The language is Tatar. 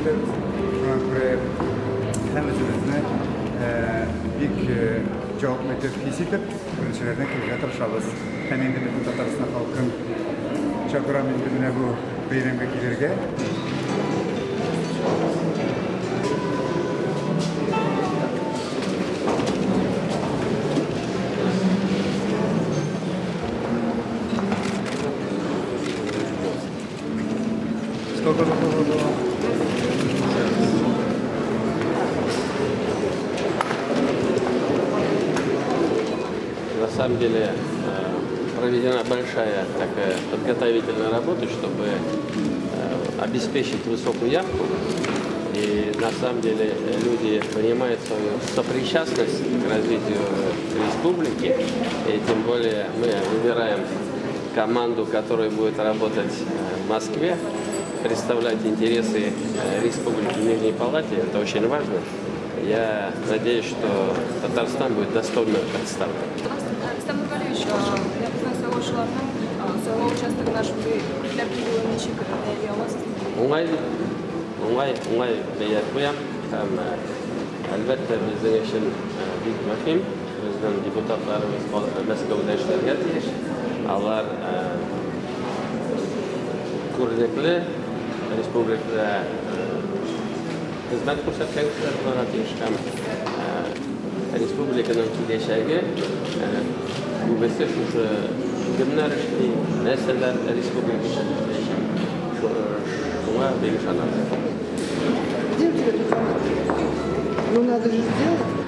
итәбез. Шуңа күрә һәм үзебезне бик җаваплы итеп хис итеп, беренчеләрдән килергә тырышабыз. Һәм инде бөтен Татарстан халкын чакырам инде менә бу бәйрәмгә килергә. На самом деле проведена большая такая подготовительная работа, чтобы обеспечить высокую явку. И на самом деле люди понимают свою сопричастность к развитию республики. И тем более мы выбираем команду, которая будет работать в Москве, представлять интересы республики в Нижней Палате. Это очень важно. Я надеюсь, что Татарстан будет достойно представлен. Рөстәм Нургалиевич, безнең сайлаучыларның сайлау участогына шундый күпләп килүен ничек бәяли аласыз? Уңай, уңай, уңай бәя куям. Һәм, әлбәттә, безнең өчен бик мөһим. Безнең депутатларыбыз Мәскәүдә эшләргә тиеш. Алар күренекле республикада хезмәт күрсәткән кешеләр булырга тиеш һәм республиканың киләчәге күбесе шушы кемнәр эшли, нәрсәләр республика өчен эшләячәк. Шуңа бик ышанабыз. Где у тебя тут фонарь? Ну надо же сделать.